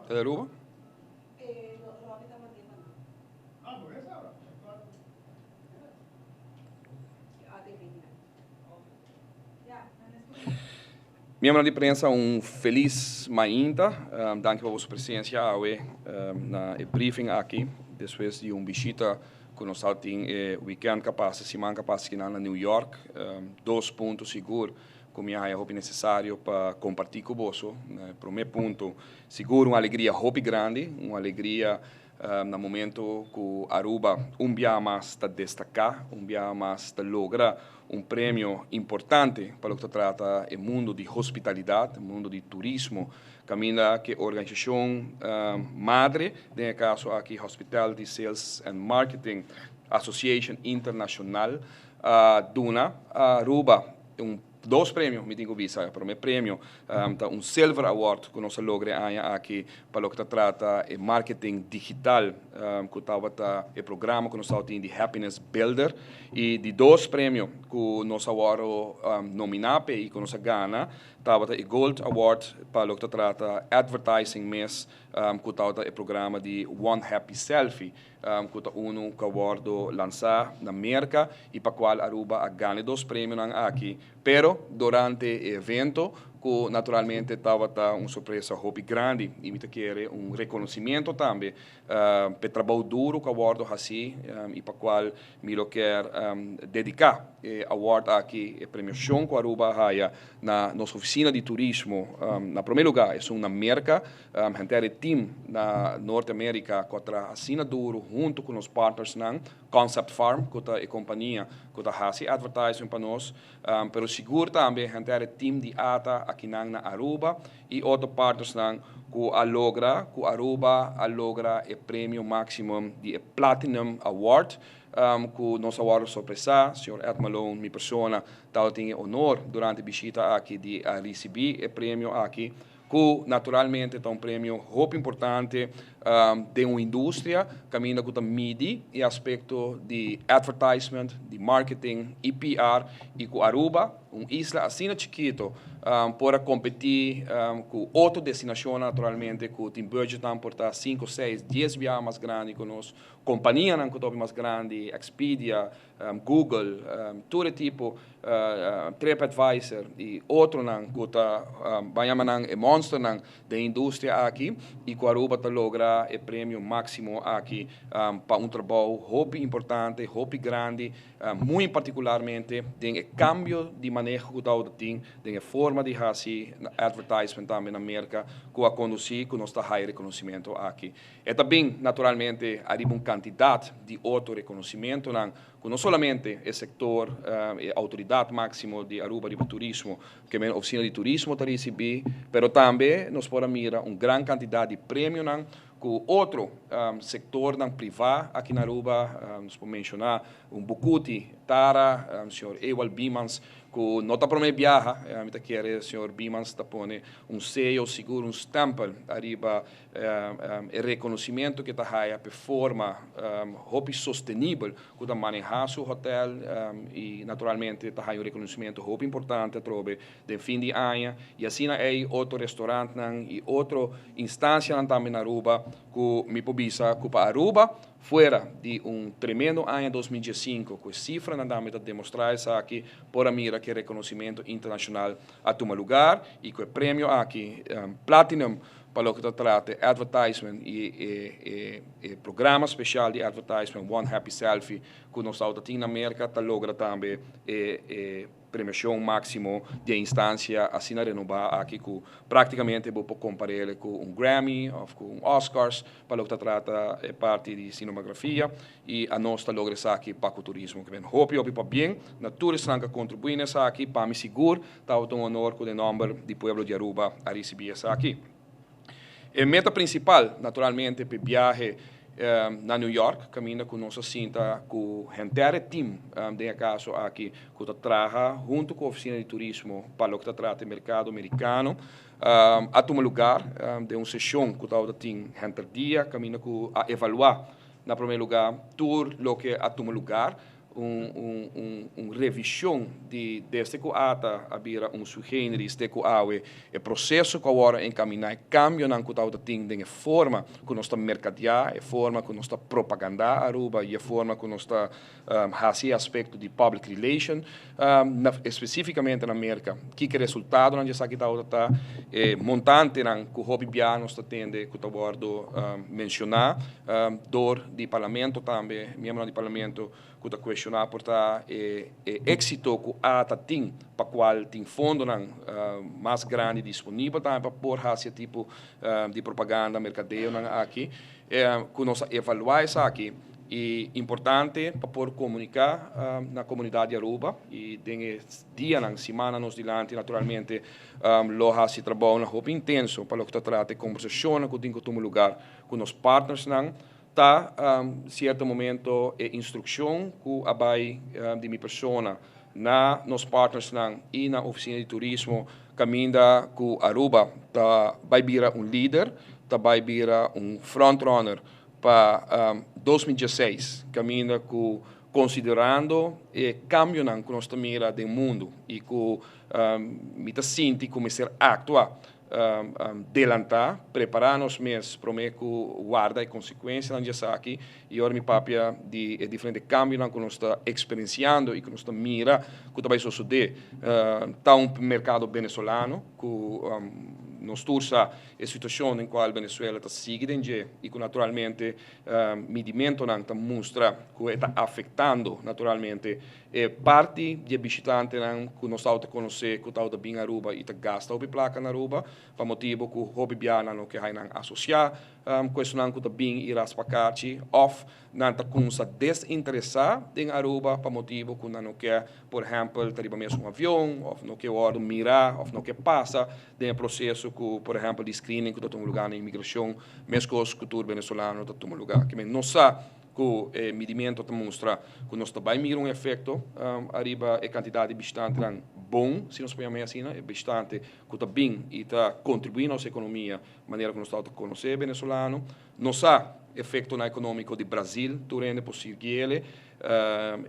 Ta di Aruba? Miembronan di prensa un felis mainta. Danki pa boso presencia awe na e briefing aki despues di un bishita cu nos a tin e weekend cu a pasa, siman cu a pasa kinan na New York. Dos punto sigur cu mi a haya hopi necesario pa comparti cu boso. Prome punto, sigur un alegria hopi grandi, un alegria na momento cu Aruba un biaha mas ta destaca, un biaha mas ta logra un premio importante pa loke ta trata e mundo di hospitalidad, e mundo di turismo, caminda cu e organisacion madre, den e caso aki Hospitality Sales and Marketing Association Internacional, a duna Aruba un dos premio, mi tin cu bisa. E prome premio ta un Silver Award cu nos a logra e aña aki pa loke ta trata e marketing digital cu tabata e programa cu nos tabatin di Happiness Builder. Y di dos premio cu nos a wordo nomina p'e y cu nos a gana tabata e Gold Award pa loke ta trata advertising mes cu tabata e programa di One Happy Selfie, cu ta unu cu a wordo lansa na Merca y pa cual Aruba a gana e dos premionan aki. Pero durante e evento, cu naturalmente tabata un sorpresa hopi grandi y mi ta kere un reconocimiento tambe p'e trabou duro cu a wordo haci y pa cual mi lo kier dedica e award aki, e premiacion cu Aruba a haya na nos oficina di turismo, na prome lugar esun na Merca. Henter e team na Norte America cu a traha asina duro hunto cu nos partnersnan, Concept Farm cu ta e compania cu ta haci advertising pa nos, pero sigur tambe henter e team di ata akinan na Aruba y otro partnersnan cu a logra cu Aruba a logra e premio maximum di e Platinum Award cu nos a wordo sorpresa. Señor Ed Malone, mi persona, tabatin e honor durante e bishita aki di a ricibi e premio aki, cu naturalmente ta un premio hopi importante den un industria caminda cu ta midi e aspecto di advertisement, di marketing y PR y cu Aruba, un isla asina chikito, por a competi cu otro destinacionnan naturalmente cu tin budgetnan por ta cinco, seis, dies biaha mas grandi cu nos, companianan cu ta hopi mas grandi, Expedia, Google, tur e tipo, TripAdvisor y otronan cu ta ban yama nan e monsternan den industria aki y cu Aruba ta logra e premio maximo aki pa un trabou hopi importante, hopi grandi, muy particularmente den e cambio di maneho cu ta tin den e forma di haci advertisement tambe na Merca cu a conduci cu nos ta haya reconocimento aki. E ta bin naturalmente ariba un kantidat di otro rekonosimentonan ku no solamente e sektor, e outoridat máksimo di Aruba riba turismo, ke men Ofisina di Turismo ta risibí, pero tambe nos por a mira un gran kantidat di premionan ku otro sektornan privá aki na Aruba, nos por menshoná un Bucuti Tara, señor Ewald Biemans, ku no ta promé biaha, mi ta kere señor Biemans ta pone un seyo sigur, un stèmpel ariba E reconocimento cu e ta haya p'e forma hopi sostenibel cu ta maneha su hotel y naturalmente ta haya un reconocimento hopi importante atrobe den fin di aña y asina ey otro restaurantnan y otro instancianan tambe na Aruba cu mi por bisa cu pa Aruba fuera di un tremendo aña 2015 cu e cifranan tambe ta demostra esaki por a mira cu e reconocimento internacional a tuma lugar y cu e premio aki Platinum pa loke ta trata e advertisement y e programa special di advertisement One Happy Selfie cu nos tawata tin na Merca ta logra tambe e premiacion maximo di e instancia asina renoba aki cu practicamente bo por comparele cu un Grammy of cu un Oscars pa loke ta trata e parti di cinematografia y anos ta logra esaki pa cu turismo. Ke men hopi hopi pabien na tur esnan cu a contribui na esaki. Pa mi sigur tabata un honor cu den nomber di pueblo di Aruba a ricibi esaki. E meta principal naturalmente p'e biahe na New York caminda cu nos a sinta cu henter e team den e caso aki cu ta traha hunto cu oficina di turismo pa loke ta trata e mercado Mericano a tuma lugar den un sesion cu tabata tin henter dia caminda cu a evalua na prome lugar tur loke a tuma lugar. Un revishon di desde ku ATA a bira un sui generis te ku awe, e proseso ku awor a enkaminá, e kambionan ku tabata tin den e forma ku nos ta merkadeá, e forma ku nos ta propagandá Aruba i e forma ku nos ta hasi e aspekto di public relation, na espesífikamente na Merka. Kiko e resultadonan di esaki tabata ta, e montantenan ku hopi bia nos ta tende ku ta wòrdu menshoná dor di parlamento tambe, miembronan di parlamento ku ta kuestioná por ta e éksito ku ata tin pa kual tin fondonan mas grandi disponibel tambe pa por hasi e tipo di propaganda, merkadeonan aki, ku nos a evaluá esaki i importante pa por komuniká na komunidat di Aruba i den e dianan, simannan nos dilanti naturalmente lo hasi trabounan hopi intenso pa loke ta trata e kombersashonnan ku tin ku tuma lugar ku nos partnersnan. Ta cierto momento e instruccion cu a bay di mi persona na nos partnersnan y na Oficina di Turismo caminda cu Aruba ta bay bira un lider, ta bay bira un frontrunner pa 2016 caminda cu considerando e cambionan cu nos ta mira den mundo y cu mi ta sinti cu mester actua delantá, prepará nos mes promé ku warda e konsekuensianan di esaki. I ora mi papia di e diferente kambionan ku nos ta eksperensiando i ku nos ta mira ku ta bai sosodé, ta un merkado benesolano ku nos tur sa e situashon den kual Venezuela ta sigui den dje i ku naturalmente midimentonan ta mustra ku e ta afektando naturalmente E parti di e bishitantenan ku nos tabata konosé ku tabata bin Aruba i ta gasta hopi plaka na Aruba pa motibu ku hopi biaha nan no ke haña nan asosiá ku esunnan ku ta bin i raspa karchi òf nan ta kumsa desinteresá den Aruba pa motibu ku nan no ke por ehèmpel ta riba mes un avion òf no ke wòrdu mirá òf no ke pasa den e proseso ku por ehèmpel di screening ku ta tuma lugá na imigrashon meskos ku tur benesolano ta tuma lugá. Kimen no sa Ku e midimento ta mustra ku nos ta bai mira un efekto ariba e kantidat di bishitantenan bon, si nos por yama e asina, e bishitante ku ta bin i ta kontribuí na nos ekonomia manera ku nos tabata konosé e benesolano. Nos sa efektonan ekonómiko di Brazil, tur hende por sirgi ele.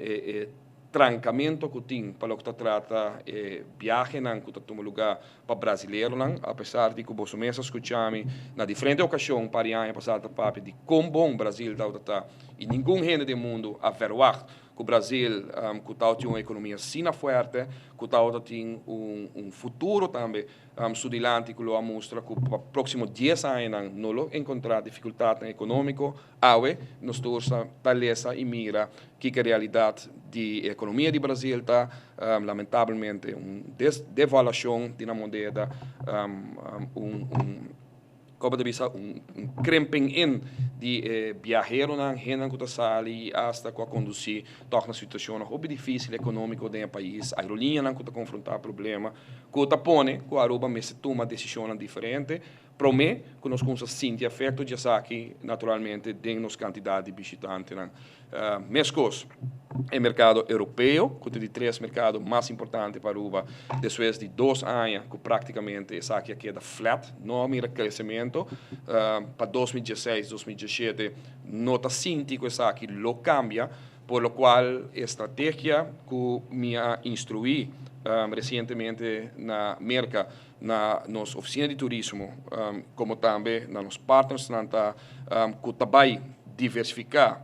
E trankamento ku tin pa loke ta trata e biahenan ku ta tuma lugá pa brazileronan, apesar di ku boso mes a skucha mi na diferente okashon par di aña pasá ta papia di kon bon Brazil tabata ta i ningun hende den mundu a verwagt ku Brazil ku tabata tin un ekonomia asina fuerte ku tabata tin un futuro tambe su dilanti ku lo a mustra ku pa próksimo dies añanan no lo enkontrá difikultatnan ekonómiko. Awe nos tur sa ta lesa i mira kiko e realidat di e ekonomia di Brazil ta, lamentablemente un devaluashon di nan moneda, un komo ta bisa un krimping in di e biaheronan, hendenan ku ta sali i asta ku a kondusí tòg na situashonnan hopi difísil ekonómiko den e pais, aerolíneanan ku ta konfrontá problema ku ta pone ku Aruba mester tuma desishonnan diferente. Promé ku nos kumsa sinti efekto di esaki naturalmente den nos kantidat di bishitantenan. Meskos e merkado europeo ku ta di tres merkado mas importante pa Aruba despues di dos aña ku praktikamente esaki a keda flat, no a mira kresementu. Pa 2016, 2017 no ta sinti ku esaki lo kambia, por lo kual e strategia ku mi a instruí resientemente na Merka na nos ofisina di turismo komo tambe na nos partnersnan ta ku ta bai diversifiká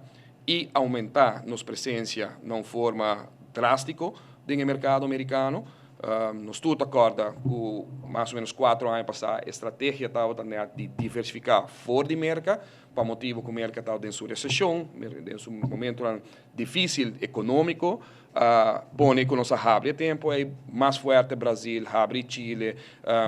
i oumentá nos presensia na un forma drástiko den e merkado merikano. Nos tur ta kòrda ku mas o ménos kuatro aña pasá e strategia tabata nèt di diversifiká for di Merka pa motibu ku Merka tabata den su reseshon, den su momentunan difísil ekonómiko. A pone ku nos a habri e tempu ei mas fuerte Brazil, habri Chile,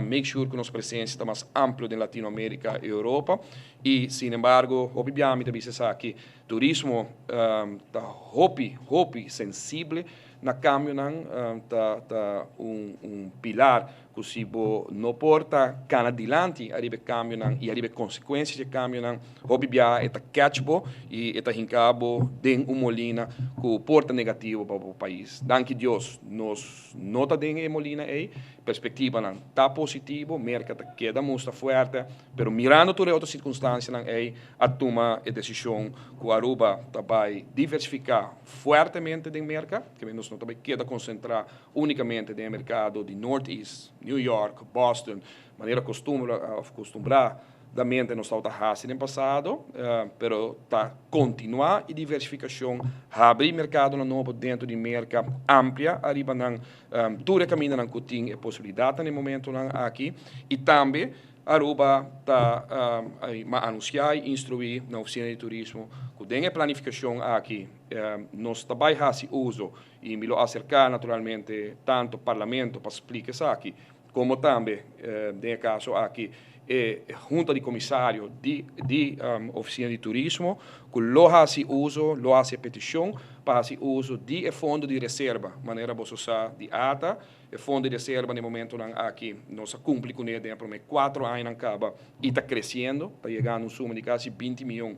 make sure ku nos presensia ta mas amplio den Latinoamérika i Europa. I sin embargo hopi bia mi ta bisa esaki, turismo ta hopi, hopi sensible na kambionan, ta ta un un pilar. Ku si bo no por ta kana dilanti ariba e kambionan i ariba e konsekuensia di e kambionan, hopi biaha e ta catch bo i e ta hinka bo den un molina ku por ta negativo pa bo pais. Danki Dios nos no ta den e molina ei, perspektivanan ta positivo, Merka ta keda mustra fuerte, pero mirando tur e otro sirkunstansianan ei a tuma e desishon ku Aruba ta bai diversifiká fuertemente den Merka, ke nos no ta bai keda konsentrá Únikamente den e merkado di Northeast, New York, Boston, manera kostumbra òf kostumbradamente nos tabata hasi den pasado, pero ta kontinuá e diversifikashon, habri merkadonan nobo dentro di Merka, amplia ariba nan tur e kamindanan ku tin e posibilidatnan den momentonan aki i tambe Aruba ta ma anunsiá i instruí na Ofisina di Turismo ku den e planifikashon aki nos ta bai hasi uso I mi lo aserká naturalmente tantu Parlamento pa splika esaki, komo tambe den e kaso aki e Hunta di Komisario di di Ofisina di Turismo ku lo hasi uso, lo hasi e petishon pa hasi uso di e fondo di reserba, manera boso sa di ata, e fondo di reserba na e momentonan aki nos a kumpli kuné den e promé kuatro añanan kaba i ta kresiendo, ta yegando un suma di kasi 20 mion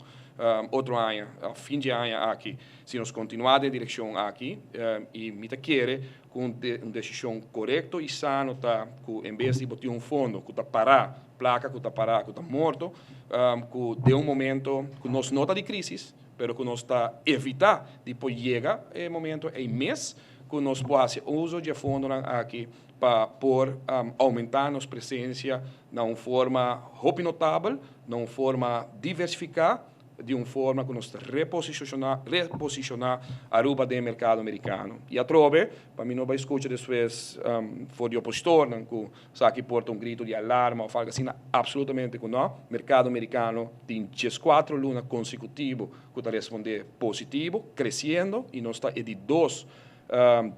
otro aña, fin di e aña aki. Si nos kontinuá den e direkshon aki, i mi ta kere ku un desishon korekto i sano ta ku en bes di bo tin un fondo ku ta pará, plaka ku ta pará, ku ta morto, ku den un momento ku nos no ta di krísis, pero ku nos ta evitá di por yega e momento ei mes, ku nos por hasi uso di e fondonan aki pa por oumentá nos presensia na un forma hopi notabel, na un forma diversifiká, di un forma ku nos ta reposishoná reposishoná Aruba den e merkado merikano. I atrobe, pa mi no bai skucha despues for di opositornan ku esaki por ta un grito di alarma òf algu asina, apsolutamente ku no. Merkado merikano tin 14 luna konsekutivo ku ta respondé positivo, kresiendo, i nos ta e di dos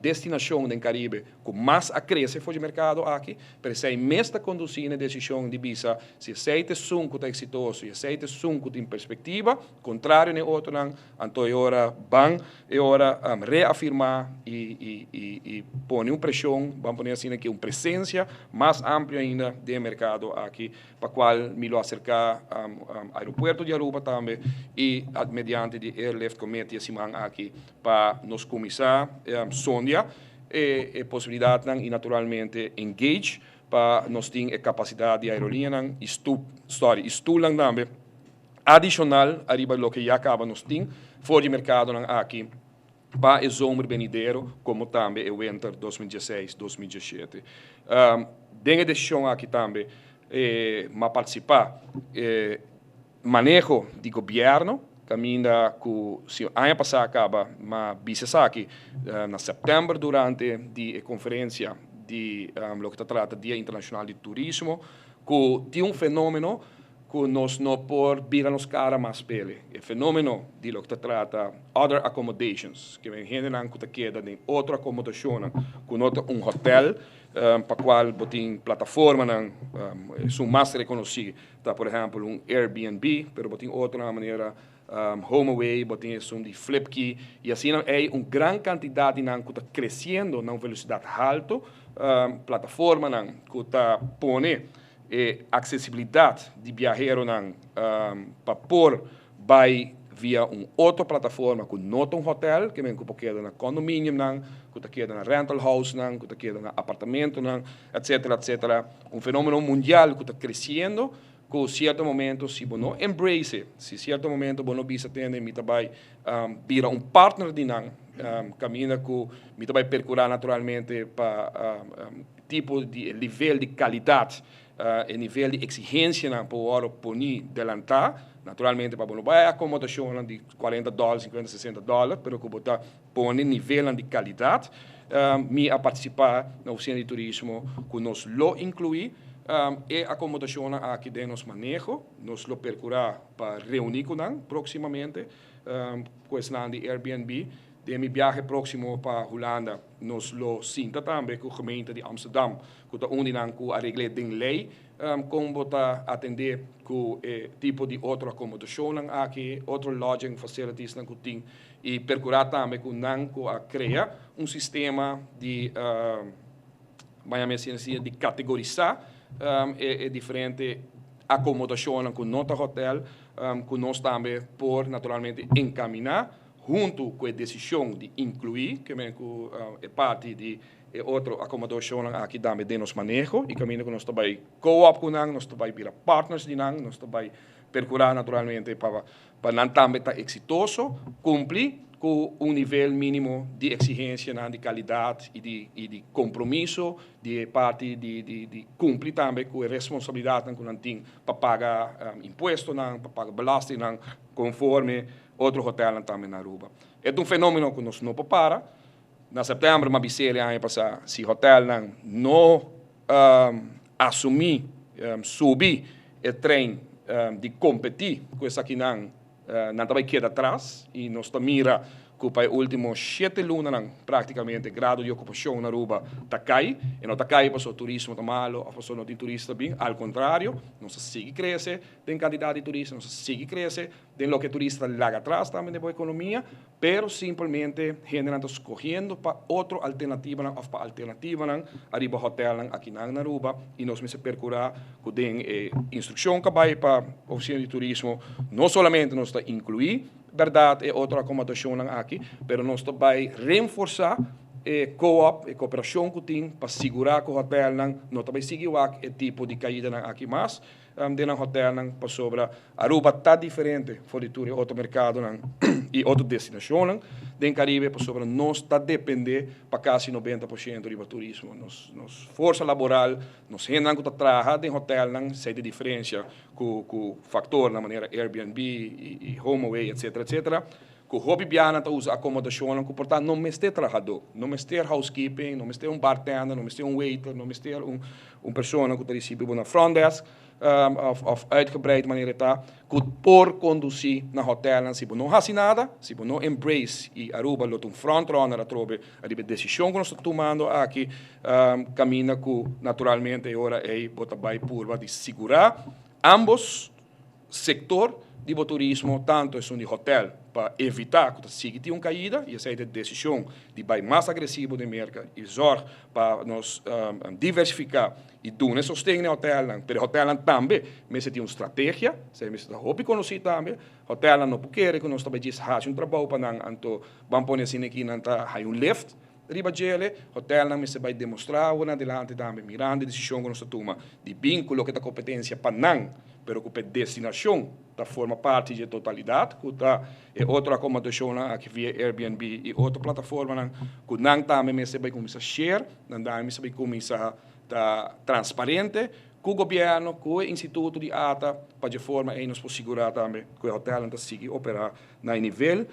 destinashon den Karibe ku mas a krese for di merkado aki, pero esei mes ta kondusí na e desishon di bisa si esei ta esun ku ta eksitoso i esei ta esun ku tin perspektiva, kontrario na e otronan, anto e ora ban e ora reafirmá i i pone un preshon, ban pone asina ki un presensia mas amplio ainda den e merkado aki. Pa cual mi lo acerca aeropuerto di Aruba tambe y mediante di Airlift Committee e siman aki pa nos cuminsa sondia e posibilidadnan y naturalmente engage pa nos tin e capacidad di aerolineanan y sorry y stoelnan tambe adicional ariba loke ya caba nos tin for di mercadonan aki pa e zomer benidero como tambe e winter 2016, 2017. Den e decision aki tambe m'a participa e maneho di gobierno caminda cu si aña pasa caba m'a bisa esaki na september durante di e conferencia di loke ta trata Dia Internacional di Turismo cu tin un fenomeno ku nos no por bira nos kara mas pele. E fenomeno di loke ta trata other accommodations, ke men hendenan ku ta keda den otro akomodashonnan ku no ta un hotel, pa kual bo tin plataformanan, esun mas rekonosí ta por ehèmpel un Airbnb, pero bo tin otronan manera HomeAway, bo tin esun di Flipkey, i asina ei un gran kantidat di nan ku ta kresiendo na un velosidat haltu, plataformanan ku ta pone E aksesibilidat di biaheronan pa por bai via un otro plataforma ku no ta un hotèl, ke men ku por keda na kondominiumnan, ku ta keda na rental housenan, ku ta keda na apartamentonan, etsetera, etsetera. Un fenómeno mundial ku ta kresiendo, ku sierto momento si bo no embrace e, si sierto momento bo no bisa tende mi ta bai bira un partner di nan, kaminda ku mi ta bai perkurá naturalmente pa Tipo di e nivel di kalidat, e nivel di eksigensianan por wòrdu poní delantá, naturalmente pa bo no bai akomodashonnan di 40 dòler, 50, 60 dòler, pero ku bo ta pone nivelnan di kalidat. Mi a partisipá na Ofisina di Turismo ku nos lo inkluí e akomodashonnan aki den nos maneho. Nos lo perkurá pa reuní ku nan próksimamente, ku esnan di Airbnb. Den mi biahe próksimo pa Hulanda nos lo sinta tambe ku gemeente di Amsterdam ku ta un di nan ku a regl'é den lei kon bo ta atendé ku e tipo di otro akomodashonnan aki, otro lodging facilitiesnan ku tin i perkurá tambe ku nan ku a krea un sistema di. Baña mes asina di categorisa e diferente acomodacionnan cu no ta hotel, cu nos tambe por naturalmente encamina hunto cu e decision di inclui cu e parti di e otro acomodacionnan aki tambe den nos maneho y caminda cu nos ta bay co-op cu nan, nos ta bay bira partners di nan, nos ta bay percura naturalmente pa nan tambe ta exitoso, cumpli cu un nivel minimo di exigencianan di calidad y di compromiso di parti di cumpli tambe cu e responsabilidad cu nan tin pa paga impuestonan, pa paga belastingnan conforme otro hotelnan tambe na Aruba. E ta un fenomeno cu nos no por para. Na september, m'a bisa aña pasa, si hotelnan no asumi, subi e trein di competi cu esakinan, nan tambe keda atras y nos ta mira cu pa e ultimo 7 lunanan practicamente grado di ocupacion na Aruba ta cay y no ta cay paso turismo ta malo of paso no tin turista bin. Al contrario, nos ta sigui crece den cantidad di turista, nos ta sigui crece den loke turista laga atras tambe den economia, pero simplemente hende ta scogiendo pa otro alternativa of pa alternativanan ariba hotelnan aki na Aruba y nos mester percura cu den instruccion cu bay pa oficina di turismo no solamente nos ta inclui, berdad, e otro acomodacion aki, pero nos ta bay reforsa e co-op, e cooperacion cu tin pa sigura cu hotelnan no ta bay sigui wak e tipo di caidanan aki mas den hotelnan, pasobra Aruba ta diferente for di tur otro mercadonan y otro destinacionnan den Caribe, pasobra nos ta depende pa casi 90% di turismo. Nos forsa laboral, nos hende cu ta traha den hotelnan, esey ta diferencia cu factor na manera Airbnb y HomeAway, etc., etc., cu hopi biaha ta usa acomodacion cu por ta no mester trahador, no mester housekeeping, no mester un bartender, no mester un waiter, no mester un persona cu ta ricibi na front desk of uitgebreid manera ta, cu por conduci na hotel. Si bo no haci nada, si bo no embrace y Aruba lo ta un frontrunner atrobe e decision cu nos ta tumando aki, caminda cu naturalmente ora ey bo ta bay purba di sigura ambos sector di turismo, tanto esun di hotel pa evita cu sigui un caida, y esey ta e decision di bay mas agresivo den mercado y zorg pa nos diversifica y duna sosten na hotel, pero hotel tambe mester tin un strategia, esey mester hopi conoci tambe. Hotel no por kere cu nos tambe djis haci un trabou pa nan, anto ban pone asina aki nan ta haya un lift riba djele. Hotel nan mester bay demostra na adelante tambe, mirando e decision cu nos a tuma di vinculo cu ta competencia pa nan, pero cu destinacion ta forma parti di totalidad, cu ta e otro acomodacion aki via Airbnb y otro plataformanan, cu nan tambe mester bay cuminsa share, nan tambe mester bay cuminsa ta transparente cu gobierno, cu e instituto di ATA, pa di forma ey nos por sigura tambe cu e hotel ta sigui opera na nivel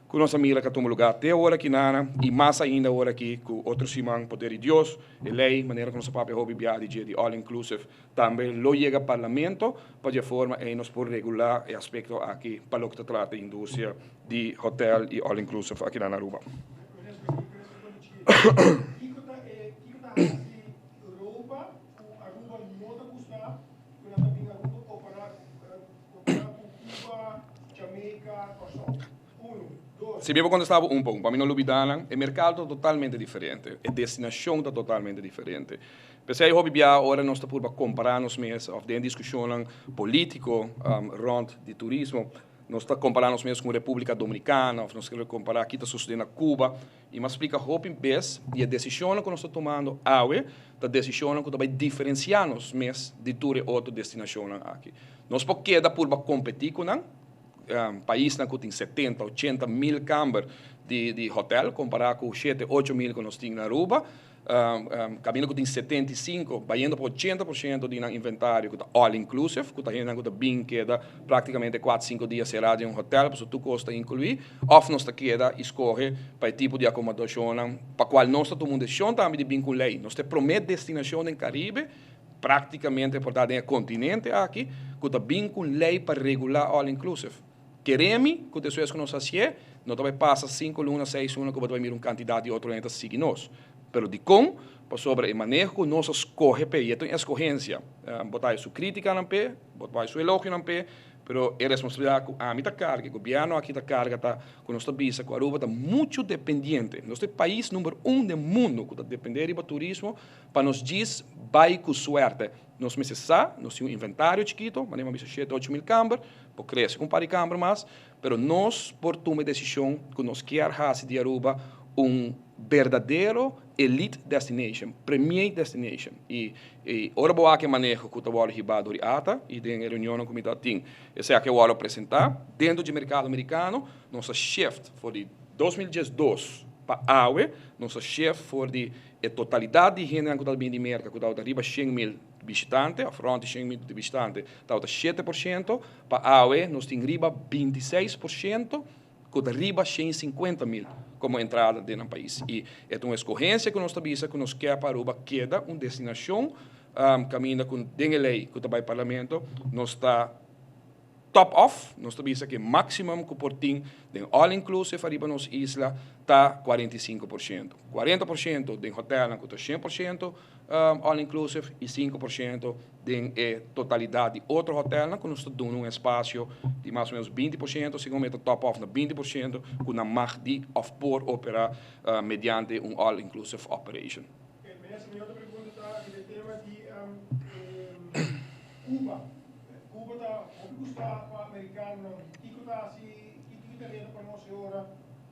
cu nos a mira cu a tuma lugar te awor aki nana y mas ainda awor aki cu otro siman, poder di Dios, e ley, manera cu nos papia hopi bia di all inclusive, tambe lo yega parlamento pa di forma ey nos por regula e aspecto aki pa loke ta trata e industria di hotel y all inclusive aki na Aruba. Europa, Aruba no ta gusta, cu nan ta bin Aruba compara cu Cuba, Jamaica, Corsou. Uno, dos. Si mi contesta un poco, pa mi no lubida, e mercado ta totalmente diferente, e destinacion ta totalmente diferente. Pesey hopi bia ora nos ta purba compara nos mes of den discusion politico rond di turismo, nos ta compara nos mes cu Republica Dominicana of nos kier compara kico ta sucediendo na Cuba y m'a splica hopi bes e decision cu nos ta tumando awe ta decision cu tambe diferencia nos mes di tur otro destinacion aki. Nos por keda purba competi cu nan, paisnan cu tin 70, 80 mil camber di hotel, compara cu 7, 8 mil cu nos tin na Aruba, caminda cu tin 75, bayendo pa 80% di nan inventario cu ta all inclusive, cu ta hende cu ta bin keda practicamente 4, 5 dia cera den un hotel, pasobra tur cos ta inclui, of nos ta keda y scoge pa e tipo di acomodacion pa cual nos ta tuma un decision tambe di bin cu ley. Nos ta e prome destinacion den Caribe, practicamente por ta den continente aki, cu ta bin cu ley pa regula all inclusive. Kere mi, cu despues cu nos haci'e, no ta bay pasa 5 luna, 6 luna, cu bay mira un cantidad di otro hende sigui nos. Pero di con? Pasobra e maneho ku nos a skohe p'e, i e ta un eskohensia, bo ta haña su krítikanan p'e, bo ta haña su elogionan p'e, pero e responsabilidat ku ami ta karga, e gobièrnu aki ta karga ta ku nos ta bisa ku Aruba ta muchu dependiente. Nos ta e pais number un den mundu ku ta dependé riba turismo pa nos djis bai ku suerte. Nos mester sa, nos tin un inventario chikito, manera mi a bisa shete 8000 kamber, por krese ku un par di kamber mas, pero nos por tuma e desishon ku nos kier hasi di Aruba un berdadero elite destination, premier destination. I ora bo wak e maneho ku ta wòrdu hibá dor di ata i den e reunionnan ku mi ta tin, esaki a wòrdu presentá dentro dje merkado merikano. Nos a shift for di 2012 pa awe, nos a shift for di e totalidat di hendenan ku ta bini di Merka ku tabata riba 100,000 bishitante òf rònt di 100,000 bishitante tabata 7%, pa awe nos tin riba 26% ku ta riba 150,000 komo entrada den nan pais. I e ta un eskohensia ku nos ta bisa ku nos ke pa Aruba keda un destinashon kaminda ku den e lei ku ta bai parlamento nos ta top off, nos ta bisa ku e maximum ku por tin den all inclusive ariba nos isla ta 45%. 40% den hotelnan ku ta 100% all inclusive i 5% den e totalidat di otro hotelnan ku nos ta duna un espasio di mas o menos 20%, segun mi ta top off na 20% ku nan mag di òf por operá mediante un all inclusive operation. Minister, mi otro pregunta ta riba e tema di Cuba. Cuba ta hopi gusta pa amerikanonan. Kiko ta hasi, kiko ta reto pa nos e ora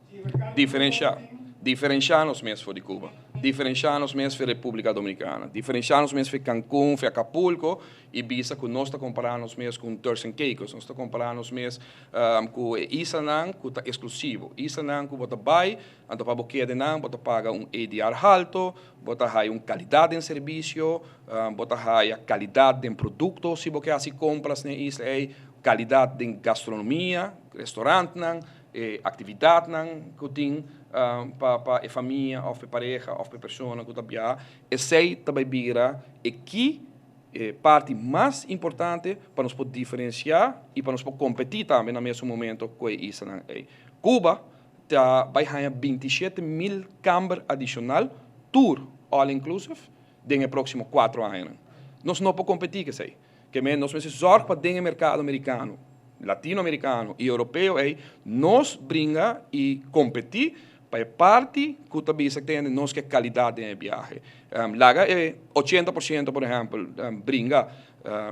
si e merkado Diferenshá. Diferenshá nos mes for di Cuba. Diferenshá nos mes for Repúblika Dominikana. Diferenshá nos mes for Cancún, for Acapulco i bisa ku nos ta kompará nos mes ku un Turks and Caicos. Nos ta kompará nos mes ku e islanan ku ta eksklusivo. Islanan ku bo ta bai, anto pa bo keda einan bo ta paga un ADR halto, bo ta haya un kalidat den servisio, bo ta haya kalidat den produkto si bo ke hasi kompras na e isla ei, kalidat den gastronomia, restorantnan, e aktividatnan ku tin pa e famia òf pa e pareha òf pa e persona ku ta biaha, esei ta bai bira e ki e parti mas importante pa nos por diferensiá i pa nos por kompetí tambe na mesun momento ku e islanan ei. Cuba ta bai haña 27,000 kamber adishonal tur all inclusive den e próksimo 4 añanan. Nos no por kompetí ku esei. Ke men nos mester zòrg pa den e merkado amerikano, latinoamerikano i europeo ei, nos bringa i kompetí pa e parti ku ta bisa tende nos ke kalidat den e biahe. Laga e 80%, por ehèmpel, bringa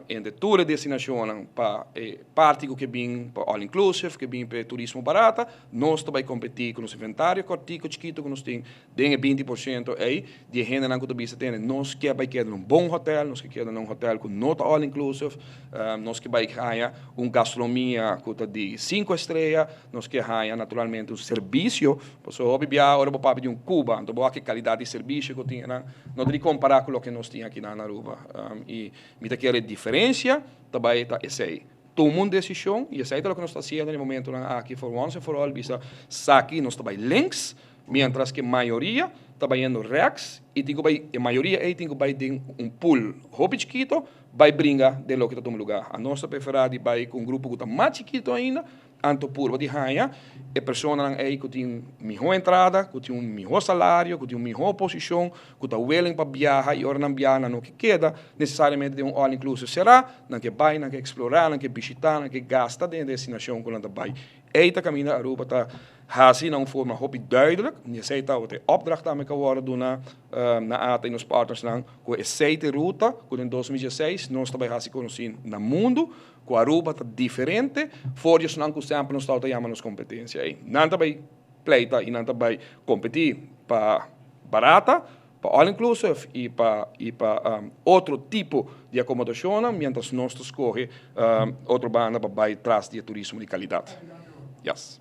entre tur e destinashonnan pa e parti ku ke bin pa all inclusive, ke bin pa e turismo barata, nos ta bai kompetí ku nos inventario kòrtiku chikitu ku nos tin den e 20% ei di e hendenan ku ta bisa tende nos ke bai keda na un bon hotel, nos ke keda na un hotel ku no ta all inclusive, nos ke bai haña un gastronomia ku ta di 5 estrea, nos ke haña naturalmente un servisio, pasobra hopi biaha ora bo papia di un Cuba, anto bo wak e kalidat di servisio ku tin einan, no ta di kompará ku loke nos tin aki na Aruba. I mi ta kere diferensia ta bai ta esei. Tuma un desishon, i esei ta loke nos ta hasiendo na e momentonan aki, for once and for all, bisa esaki nos ta bai links, mientras ku mayoria ta bayendo rechts i tin ku bai, e mayoria ei tin ku bai den un pool hopi chikito, bai bringa den loke ta tuma lugá. Anos ta preferá di bai ku un grupo ku ta mas chikito ainda, anto purba di haña e personanan ei ku tin mihó entrada, ku tin un mihó salario, ku tin un mihó posishon, ku ta willing pa biaha i ora nan biaha nan no ke keda nesesariamente den un all inclusive será, nan ke bai, nan ke eksplorá, nan ke bishitá, nan ke gasta den e destinashon ku nan ta bai. Ei ta kaminda Aruba ta hasi na un forma hopi duidelijk, i esei ta e opdracht tambe ku a wòrdu duna na ATA i nos partnersnan ku esei ta e ruta ku den 2016 nos ta bai hasi konosí na mundu ku Aruba ta diferente for di esnan ku semper nos tabata yama nos kompetensia ei. Nan ta bai pleita i nan ta bai kompetí pa barata, pa all inclusive i pa otro tipo di akomodashon, mientras nos ta skohe otro banda pa bai tras di turismo di kalidat. Yes.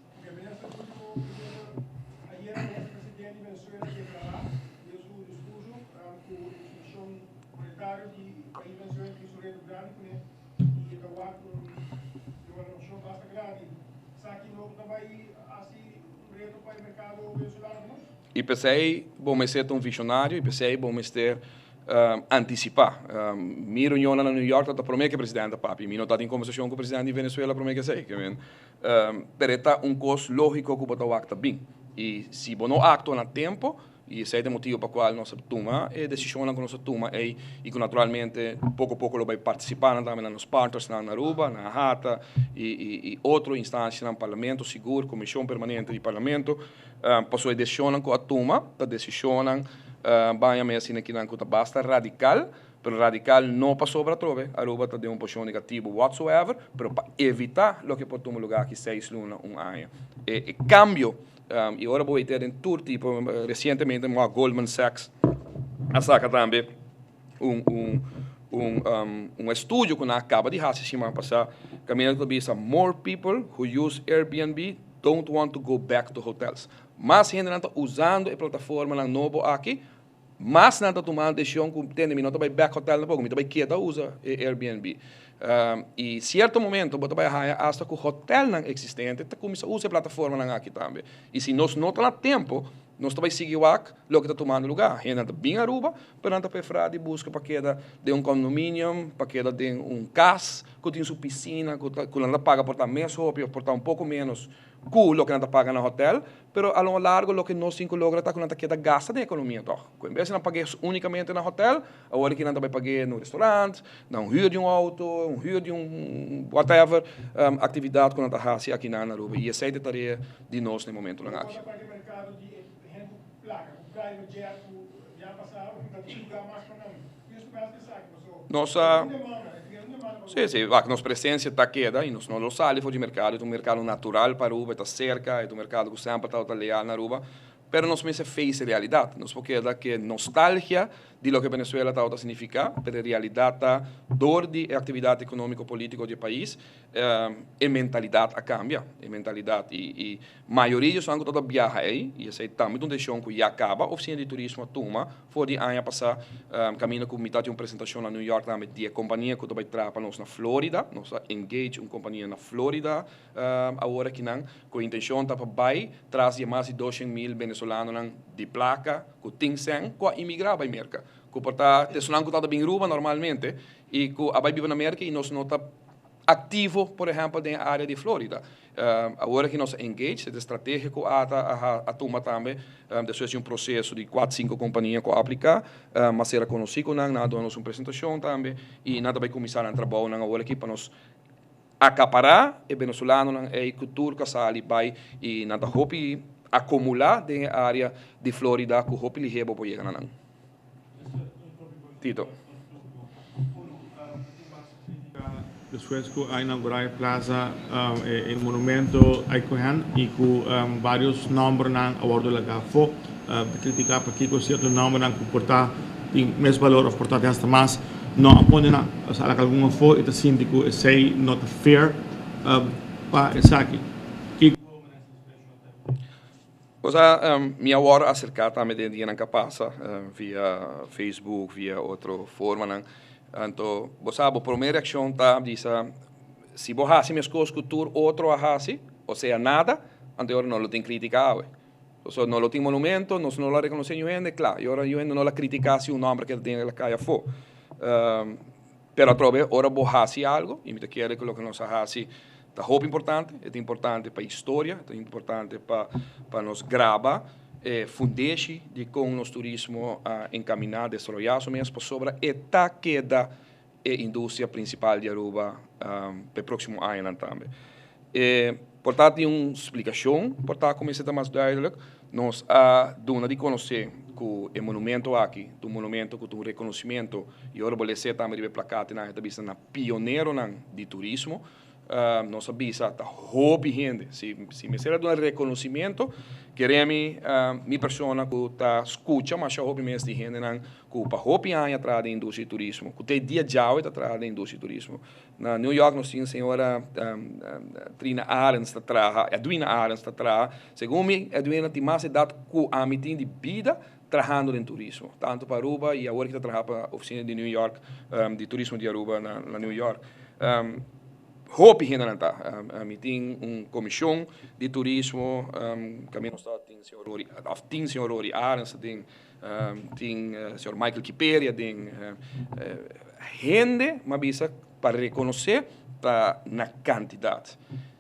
Ayer e presidente di Venezuela a deklará den su diskurso ku e institushon monetario di pais Venezuela tin su reto grandi kuné i ta wak un evaluashon basta grandi. Esaki no ta bai hasi un reto pa e merkado venezolano ku nos? I p'esei bo mester ta un vishonario i p'esei bo mester antisipá. Mi reunionnan na New York ta promé ku e presidente papia. Mi no ta tin kombersashon ku e presidente di Venezuela promé ku esei. Ke men, pero e ta un kos lógiko ku bo ta wak ta bin. I si bo no aktua na tempu, Y esey ta e motibo pa cual nos a tuma e decisionnan cu nos a tuma ey y cu naturalmente poco poco lo bay participa nan tambe na nos partnersnan na Aruba, na AHATA y otro instancianan, Parlamento sigur, Comision Permanente di Parlamento, pasobra e decisionnan cu a tuma ta decisionnan baña mes asina kinan cu ta basta radical, pero radical no pasobra atrobe Aruba ta den un posicion negativo whatsoever, pero pa evita loke por tuma lugar aki seis luna, un aña. E cambio Y ora bo wete den tur tipo, recientemente moa Goldman Sachs a saca tambe un un un un estudio cu nan a caba di haci siman pasa, caminda cu ta bisa more people who use Airbnb don't want to go back to hotels. Mas hendenan ta usando e plataformanan nobo aki, Mas nan ta tuma decision cu tende mi no ta bay bek hotel tampoco, mi ta bay keda usa e Airbnb. Y cierto momento bo ta bay haya hasta cu hotelnan existente ta cuminsa usa e plataformanan aki tambe. Y si nos no ta na tempo, nos ta bay sigui wak loke ta tumando lugar. Hendenan ta bin Aruba, pero nan ta prefera di busca pa keda den un condominium, pa keda den un cas cu tin su piscina, cu ta cu nan ta paga por ta mes hopi of por ta un poco menos cu loke nan ta paga na hotel. Pero a lo largo loke nos tin ku logra ta ku nan ta keda gasta den ekonomia tòg. Ku en bes di nan pag'é únikamente na hotèl, awor aki nan ta bai pag'é na un restorant, na un hür di un outo, un hür di un whatever aktividat ku nan ta hasi aki nan na Aruba. I esei ta e tarea di nos na e momentunan aki. Nos a, sí, sí, wak, nos presencia ta keda y nos no lo sali for di mercado, e ta un mercado natural pa Aruba, e ta cerca, e ta un mercado cu semper tabata leal na Aruba, pero nos mester face e realidad, nos por keda cu e nostalgia di loke Venezuela tabata significa, pero e realidad ta door di e actividad economico politico di e pais, E mentalidat a kambia, e mentalidat i i mayoria di esnan ku tabata biaha ei, i esei tambe ta un desishon ku ya kaba Ofisina di Turismo a tuma for di aña pasá, kaminda ku mi ta tin un presentashon na New York tambe di e kompania ku ta bai traha pa nos na Florida. Nos a engage un kompania na Florida awor akinan ku e intenshon ta pa bai tras di e mas di 200,000 benesolanonan di plaka ku tin sèn ku a imigrá bai Merka, ku por ta esunnan ku tabata bin Aruba normalmente i ku a bai biba na Merka i nos no ta Activo, por ehempel, den e area di Florida. Awor aki nos a engage, e strategia cu ata a tuma tambe, despues di un proceso di cuatro, cinco compania cu a aplica, a ser conoci cu nan, nan a duna nos un presentacion tambe y nan ta bay cuminsa nan trabounan awor aki pa nos acapara e venezolanonan ey cu tur cu a sali bay y nan ta hopi acumula den e area di Florida cu hopi lihe bo por yega na nan. Tito. Despues cu a inaugura e plaza, e monumento Aycohen y cu varios nombernan a wordo laga afo, ta critica pakico cierto nombernan cu por ta tin mes balor of por ta tin hasta mas no a pone nan. A laga algun afo y ta sinti cu esey no ta fair pa esaki. Kico Minister Special ta bisa? Osa, mi a wòrdu aserká tambe den dianan ku a pasa via Facebook, via otro formanan. Anto, bo sa, bo promé reakshon ta bisa, si bo hasi meskos ku tur otro a hasi, osea nada, anto e ora no lo tin krítika awe. Pasobra no lo tin monumento, nos no lo a rekonosé niun hende, kla, e ora niun hende no lo a kritiká si un nòmber keda den la kaya afó. Pero atrobe ora bo hasi algo, y mi ta kere cu loke nos a hasi ta hopi importante, e ta importante pa historia, e ta importante pa pa nos graba e fundeshi di con nos turismo a encamina, desaroya su mes, pasobra e ta keda e industria principal di Aruba pa e proximo añanan tambe. E por ta tin un splicacion, por ta cu mester ta mas duidelijk. Nos a duna di conoce cu e monumento aki ta un monumento cu ta un reconocimento y ora bo lese tambe riba e plakatenan e ta bisa na pioneronan di turismo. Nos a bisa ta hopi hende. Si si mester a duna reconocimento, kere mi mi persona cu ta scucha masha hopi mes di hendenan cu pa hopi aña a traha den industria di turismo, cu te dia djawe ta traha den industria di turismo. Na New York nos tin señora Trina Arends ta traha, Edwina Arends ta traha. Segun mi, Edwina tin mas edat ku ami tin di bida trahando den turismo, tantu pa Aruba i awor ki ta traha pa ofisina di New York, di turismo di Aruba na New York. Hopi hendenan ta. Mi tin un komishon di turismo, kaminda nos ta tin señor Rory, òf tin señor Rory Arends, tin Tin señor Michael Kiperia den hende, m'a bisa pa reconoce ta na cantidad.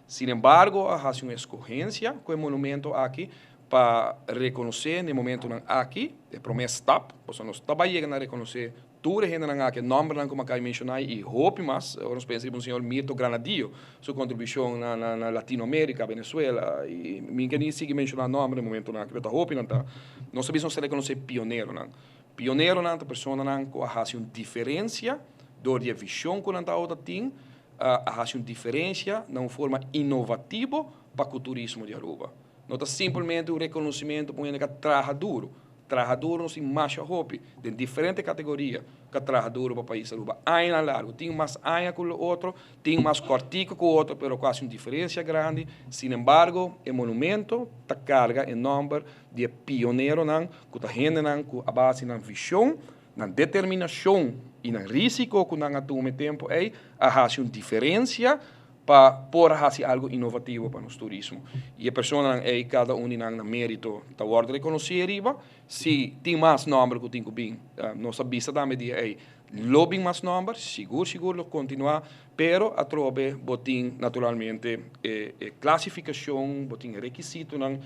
Sin embargo a haci un escogencia cu e monumento aki. Pa rekonosé na e momentunan aki, e promé stap, pasobra nos ta bai yega na rekonosé tur e hendenan aki, e nòmbernan ku mi a kai menshoná i hopi mas. Ora nos pensa riba un señor Mirto Granadillo, su kontribushon na na Latinoamérika, Venezuela, i mi ke ni sigui menshoná nòmber na e momentunan aki, pero ta hopi nan ta. Nos ta bisa nos ta rekonosé pioneronan. Pioneronan ta personanan ku a hasi un diferensia dor di e vishon ku nan tabata tin, a hasi un diferensia na un forma inovativo pa ku turismo di Aruba. No ta simpelmente un reconocimento pa un hende cu a traha duro. Traha duro nos tin masha hopi den diferente categoria cu a traha duro pa pais Aruba añanan largo. Tin mas aña cu lo otro, tin mas cortico cu otro, pero cu haci un diferencia grandi. Sin embargo, e monumento ta carga e nomber di e pioneronan cu ta hendenan cu a base nan vision, nan determinacion y nan risico cu nan a tuma e tempo ey a haci un diferencia pa por a hasi algo inovativo pa nos turismo. Y e personanan ey, cada un di nan na merito ta wordo reconoci ariba. Si tin mas nomber cu tin cu bin, nos a bisa tambe dia ey, lo bin mas nomber, sigur sigur lo continua, pero atrobe bo tin naturalmente e e clasificacion, bo tin e requisitonan,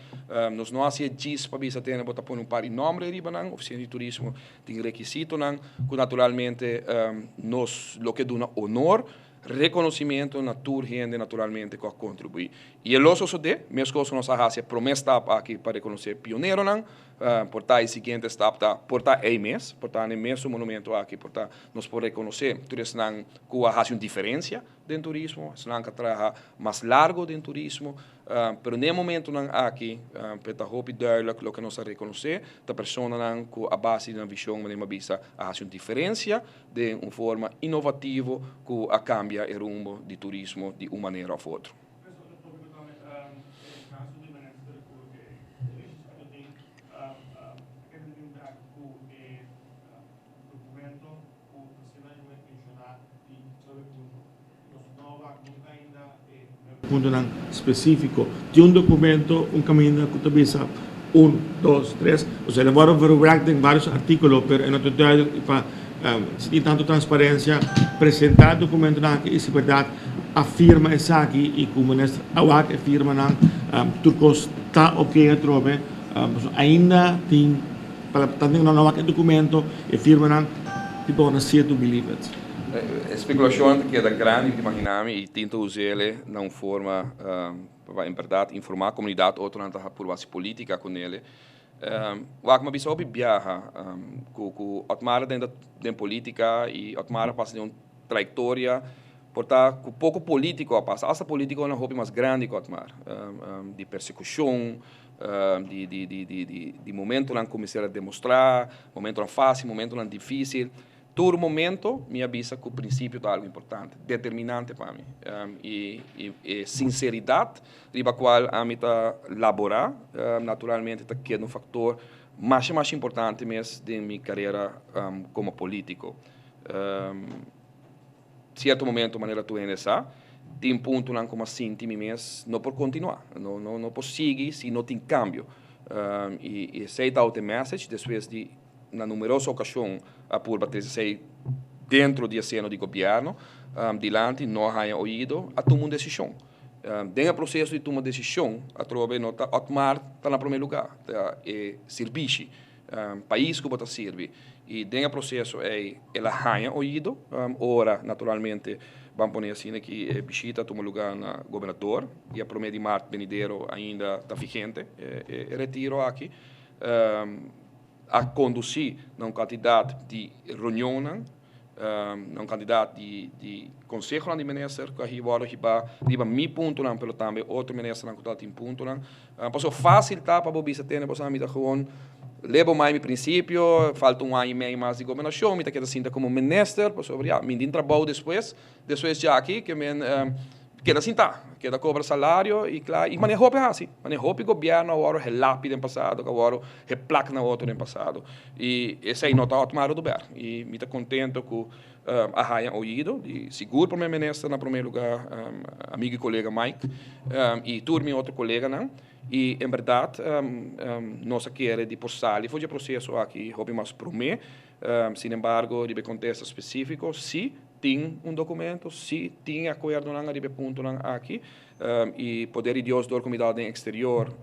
nos no haci e djis pa bisa tene bo ta pone un par di nomber ariba nan, Oficina di Turismo tin requisitonan cu naturalmente nos lo ke duna honor. Reconocimiento na tur hende naturalmente cu a contribui. Y e lo sosode, mescos cu nos a haci e prome stap aki pa reconoce pioneronan, por ta e siguiente stap ta por ta ey mes, por ta na e mesun monumento aki, por ta nos por reconoce tur esnan cu a haci un diferencia den turismo, esnan cu a traha mas largo den turismo. Pero n'e momentonan aki pe ta hopi duidelijk loke nos a reconoce ta personanan cu a base di nan vision, manera mi a bisa, a haci un diferencia den un forma inovativo ku a kambia e rumbo di turismo di un manera òf otro. Puntonan spesífiko. Tin un dokumento, un kaminda ku ta bisa un, dos, tres. Osea, el a wòrdu verwerkt den vários artíkulo, pero e no ta duidelijk i pa si tin tantu transparensia presentá e dokumentonan aki i si bèrdat a firma esaki i ku minister a wak e firmanan, tur kos ta oke atrobe. Pasobra ainda tin, tantu ku nan no wak e dokumento, e firmanan, people wanna see it to believe it. E spekulashon ta keda grandi, mi ta imaginá mi, i tin ta us'ele na un forma pa en bèrdat informá komunidat, otronan ta purba hasi polítika ku nele. Wak mi a bisa hopi biaha ku ku Otmar den den polítika i Otmar a pasa den un trayektoria por ta ku poko polítiko a pasa, asta polítikonan hopi mas grandi ku Otmar, di persekushon, di di di di di momentonan ku mester a demostrá, momentonan fásil, momentonan difísil. Tur momento mi a bisa cu principio ta algo importante, determinante pa mi. Y e sinceridad riba cual ami ta labora, naturalmente ta keda un factor masha masha importante mes den mi carera como politico. Cierto momento, manera tur hende sa, tin puntonan cu mi a sinti mi mes no por continua, no no por sigui si no tin cambio. Y esey ta e message despues di na numeroso ocasion a purba trece esey dentro di e seno di gobierno dilanti, no a haya oido, a tuma un decision. Den e proceso di tuma decision atrobe no ta Otmar ta na prome lugar, ta e sirbishi, pais cu bo ta sirbi. Y den e proceso ey el a haya oido, ora naturalmente ban pone asina ki e bishita a tuma lugar na gobernador, dia prome di maart benidero ainda ta vigente e retiro aki. A kondusí na un kantidat di reunionnan, na un kantidat di konsehonan di minister ku a wòrdu hibá riba mi puntonan, pero tambe otro ministernan ku tabatin puntonan. Pasobra fásil ta pa bo bisa tene bo sa mi ta gewoon lebo mai mi prinsipio, falta un aña i mei mas di gobernashon, mi ta keda sinta komo minister, pasobra ya, mi tin trabou despues, despues djaki ke men keda sintá, keda kobra salario i kla, i manera hopi a hasi, manera hopi gobièrnu a wòrdu helapi den pasado, ku a wòrdu heplak na otro den pasado. I esei no ta Otmar Oduber. I mi ta kontento ku a haña oido di sigur Prome Minister na prome lugá, amigu i kolega Mike, i tur mi otro koleganan. I en bèrdat nos a kere di por sali for di e proseso aki hopi mas promé. Sin embargo, riba e kontesta spesífiko, sí. Tin un documento, si tin acuerdonan ariba e puntonan aki y poder di Dios door cu mi ta den exterior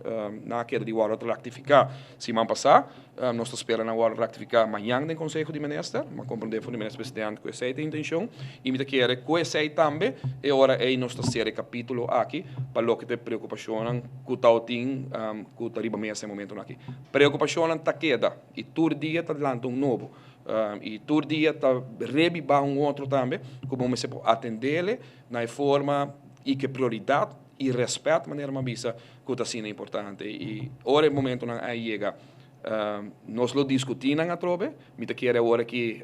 nan a keda di wordo ratifica siman pasa. Nos ta spera nan wordo ratifica mañan den Conseho di Minister. Mi a comprende for di Minister President cu esey ta e intencion y mi ta kere cu esey tambe e ora ey nos ta cera e capitulo aki pa loke ta e preocupacionnan cu ta tin cu ta riba mesa e momentonan aki. Preocupacionnan ta keda y tur dia ta lanta un nobo. I tur dia ta rebibá un otro tambe ku bo mester por atendele na e forma i ku e prioridat i rèspèt manera mi a bisa ku ta asina importante. I ora e momentonan a yega nos lo diskutí nan atrobe. Mi ta kere awor aki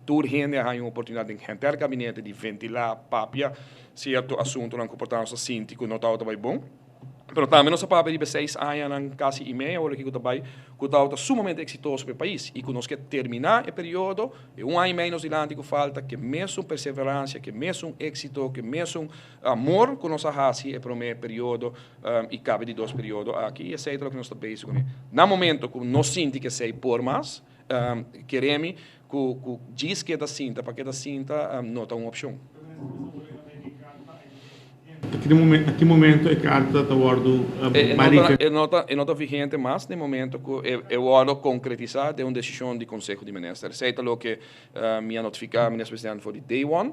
tur hende a haña un oportunidat den henter gabinete di ventilá, papia sierto asuntunan ku por ta nos a sinti ku no tabata bai bon. Pero tambe nos a papia riba e seis añanan kasi i mei awor aki ku ta bai, ku tabata sumamente eksitoso pa e pais i ku nos ke terminá e periodo, e un aña i mei nos dilanti ku falta, ke mesun perseveransia, ke mesun éksito, ke mesun amor ku nos a hasi e promé periodo i kabe di dos periodo aki. I esei ta loke nos ta bezig kuné. Na momento ku nos sinti ku esei por mas, keremi ku djis keda sinta pa keda sinta no ta un opshon. Na ki momento e karta ta wòrdu marife? E no ta vigente mas den momento ku e wòrdu konkretisá den un desishon di Konseho di Minister. Esei ta loke mi a notifiká Minister Presidente for di day one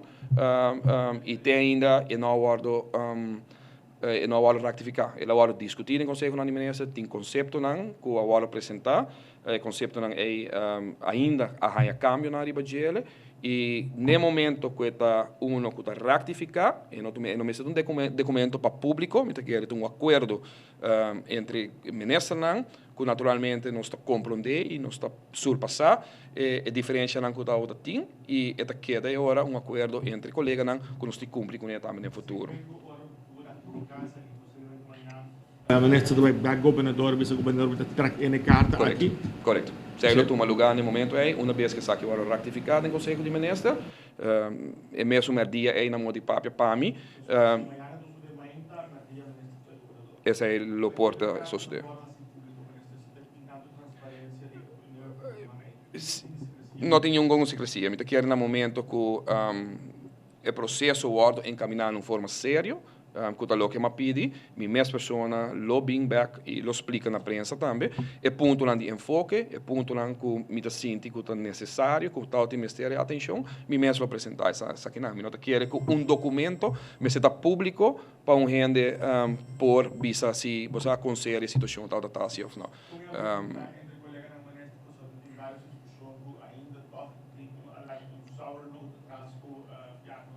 i te ainda e no a wòrdu e no a wòrdu raktifiká. El a wòrdu diskutí den Konsehonan di Minister, tin konseptonan ku a wòrdu presentá. E konseptonan ei ainda a haña kambionan riba djele i n'e momento ku e ta uno ku ta raktifiká, e no e no mester ta un dokumento pa públiko, mi ta kere ta un akuerdo entre ministernan ku naturalmente nos ta komprondé i nos ta surpasá e diferenshanan ku tabata tin i e ta keda e ora un akuerdo entre koleganan ku nos tin kumpli kuné tambe den futuro. Minister ta bai bek gobernador bisa gobernador mi ta trek ene karta aki. Korekto. Esei lo tuma lugá na e momento ei, una bes ku esaki wòrdu raktifiká den Konseho di Minister, e mesun mèrdia ei nan moti papia pa mi. Esei lo por ta sosodé. No tin ningun sekresia. Mi ta kere na momento ku e proseso wòrdu enkaminá na un forma serio, Ku ta loke m'a pidi, mi mes persona lo bin bek i lo splika na prensa tambe e puntonan di enfoke, e puntonan ku mi ta sinti ku ta nesesario, ku tabatin mester e atenshon, mi mes lo presentá esakinan. Mi no ta kere ku un dokumento mester ta públiko pa un hende por bisa si bo sa kon serio e situashon tabata ta asi òf no.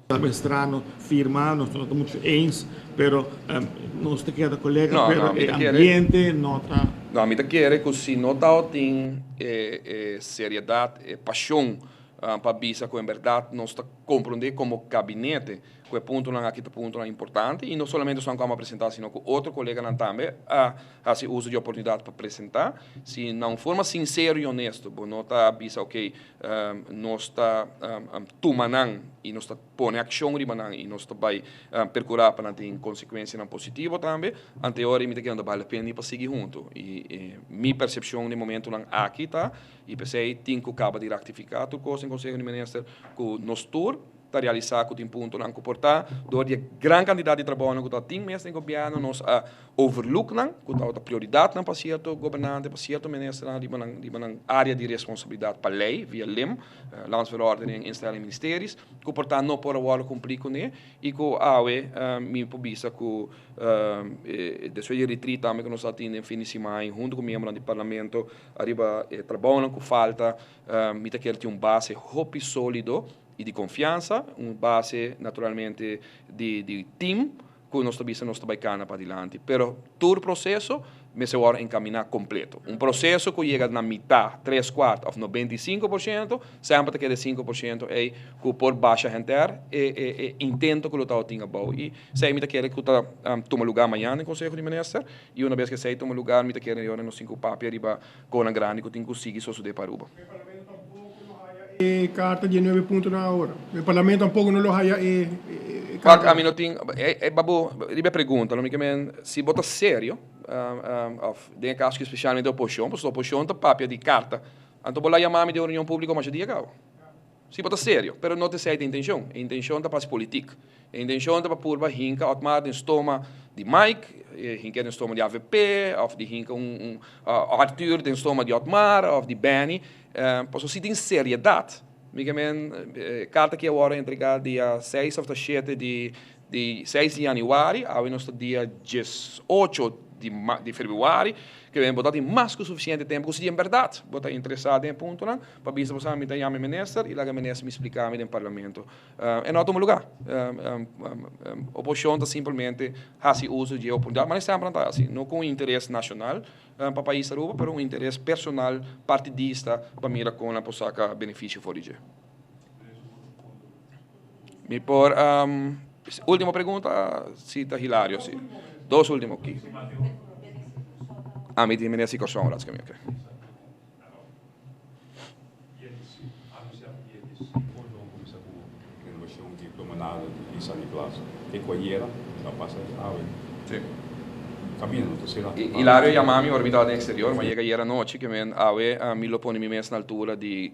Mestrano firma, nos no ta mucho eens, pero nos ta keda colega, pero e ambiente no ta. No, mi ta kere cu si no tabatin e seriedad, e pasion pa bisa cu en berdad nos ta comprende como gabinete cu e puntonan aki ta puntonan importante y no solamente esnan cu amo a presenta sino cu otro coleganan tambe a haci uso di e oportunidad pa presenta, si na un forma sincero y honesto bo no ta bisa ok nos ta tuma nan y nos ta pone accion riba nan y nos ta bay percura pa nan tin consecuencianan positivo tambe, anteora mi ta kere no ta bale la pena ni pa sigui hunto y mi percepcion den momentonan aki ta y p'esey tin cu caba di rectifica tur cos den Conseho di Minister cu nos tur ta realisá ku tin puntonan ku por ta dor di e gran kantidat di trabounan ku ta tin mes den gobièrnu nos a overlook nan ku tabata prioridatnan pa sierto gobernante pa sierto ministernan riba nan riba nan área di responsabilidat pa lei via lim, Landsverordening Instelling Ministeries, ku por ta no por a wòrdu kumplí kuné i ku awe mi por bisa ku despues di e retreat tambe ku nos a tin den fin di siman huntu ku miembronan di parlamento ariba e trabounan ku falta mi ta kere tin un base hopi sólido i di konfiansa, un base naturalmente di di team ku nos ta bisa nos ta bai kana padilanti. Pero tur proseso mester wòrdu enkaminá kompleto. Un proseso ku yega na mitá, tres kuart òf 95%, semper ta keda e 5% ei ku por basha henter e e e intento ku lo tabatin abou. I esei mi ta kere ku ta tuma lugá mañana den Konseho di Minister i una bes ku esei tuma lugá mi ta kere yora nos tin ku papia riba Konan grandi ku tin ku sigui sosodé pa Aruba. E karta di e nuebe puntonan awor. E parlamento tampoco no lo haya e karta. Wak, ami no tin, e babo riba e pregunta lo mi ke men si bo ta serio of den e kaso aki spesialmente oposishon, pasobra oposishon ta papia di karta, anto bo la yama mi den un reunion publico masha dia kaba. Si bo ta serio, pero no ta esei ta e intencion. E intencion ta pa haci politic. E intencion ta pa purba hinca Otmar den stoma di Mike, hinca den stoma di avp, of di hinca un Arthur den stoma di Otmar of di Benny. Pasobra si tin seriedad, mi ke men, e carta aki a worde entrega dia seis of ta shete di di seis di januari, awe nos ta dia 18 di februari, ke men bo ta tin mas ku sufisiente tempu ku si di en bèrdat bo ta interesá den e puntonan pa bisa bo sa mi ta yama e minister i laga e minister mi splika mi den parlamento. E no a tuma lugá. Oposishon ta simpelmente hasi uso di e oportunidat, manera semper nan ta hasi, no ku un interes nashonal pa pais Aruba, pero un interes personal partidista pa mira kon nan por saka benefisio for di dje. Mi por ultimo pregunta si ta Hilario si. Dos ultimo aki. Ah mi tin meneer si Corsou un rato okay. Hilario yama mi ora mi tabata den exterior, mi a yega ayer anochi ke men awe mi lo pone mi mes na altura di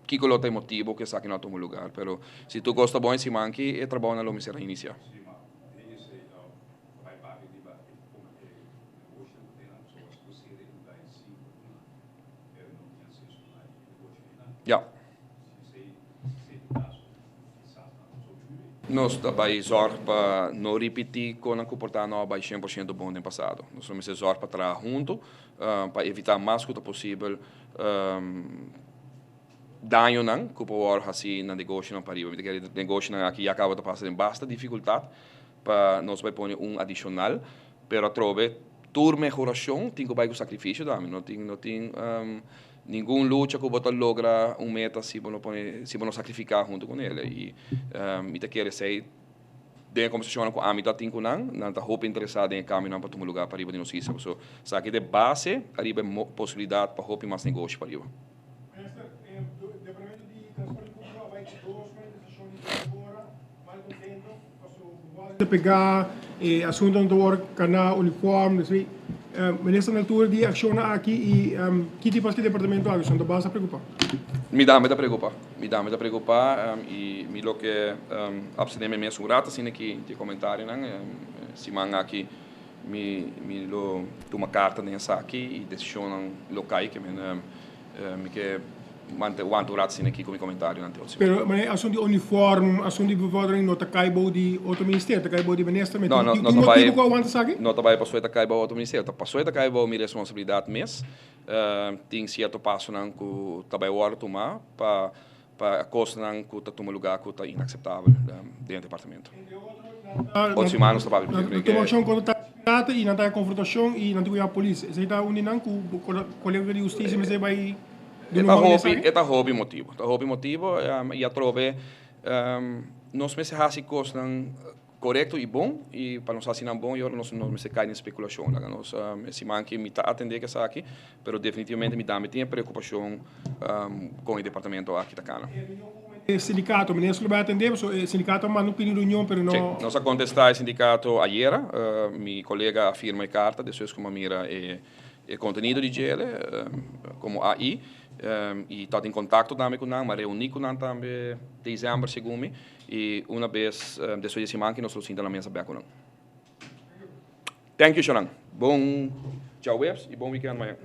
Kiko lo ta e motibo ku esaki no a tuma lugar? Pero si tur kos ta bon e siman aki e trabounan lo mester a inisiá. Ya. Nos ta bai zorg pa no ripití kon nan ku por ta no a bai 100% bon den pasado. Nos lo mester zorg pa traha huntu pa evitá mas ku ta posibel dañonan ku por wòrdu hasí na negoshonan pariba. Mi ta kere negoshonan aki ya kaba ta pasa den basta difikultat pa nos bai pone un adishonal, pero atrobe tur mehorashon tin ku bai ku sakrifisio tambe. No tin no tin ningun lucha ku bo ta logra un meta si bo no pone si bo no sakrifiká huntu ku nel. I mi ta kere esei Den e kombersashonnan ku ami ta tin ku nan, nan ta hopi interesá den e kambionan pa tuma lugá pariba di nos isla. Pasobra esaki ta e base ariba e posibilidat pa hopi mas negoshi pariba. Minister, e Departamento di Transporte Públiko a bai ku dos manifestashon di dos ora malkontento pasobra bo ta pegá e asuntonan ta wòrdu kaná uniform. Minister na altura di e akshonnan aki i ki tipo di departamento aki son ta basta preokupá? Mi tambe ta preokupá. Mi tambe ta preokupá i mi lo ke abstené mi mes un rato asina ki di e komentarionan. Siman aki mi mi lo tuma karta den esaki i desishonnan lo kai ke men Mi ke mante wanta un rato asina aki ku mi komentarionan te otro siman. Pero manera asuntu di uniform, asuntu di bevordering no ta kai bou di otro ministerio, ta kai bou di minister. No, no, Tin no ta un bai, motibu ku a wanta esaki? no ta bai pasobra e ta kai bou otro ministerio, ta pasobra e ta kai bou mi responsabilidat mes. Tin sierto pasonan ku ta bai wòrdu tumá pa pa kosnan ku ta tuma lugá ku ta inakseptabel den e departamento. Entre otro, nan ta Otro siman nos ta papia nan ta tuma akshon kontra taxi pirata i nan ta haña konfrontashon i nan tin ku yama polis. Esei ta un di nan ku kolega di hustisia mester bai duna un man den esaki? E ta hopi motibu. Ta hopi motibu i atrobe nos mester hasi kosnan Korekto i bon, i pa nos hasi nan bon i ora nos no mester kai den spekulashon. Laga nos e siman ki mi ta atendé ku esaki, pero definitivamente mi tambe tin e preokupashon kon e departamento aki ta kana. E reunion ku e sindikato, minister lo bai atendé? Pasobra e sindikato a manda un pidi reunion pero no. Sí, nos a kontestá e sindikato ayera. Mi kolega a firma e karta despues ku mi a mira e kontenido di djele komo AI i ta den kontakto tambe ku nan, mi a reuní ku nan tambe desèmber segun mi. I una bes despues di e siman ki nos lo sinta na mesa bek ku nan. Thank you Shonan. Bon djaweps i bon weekend mañan.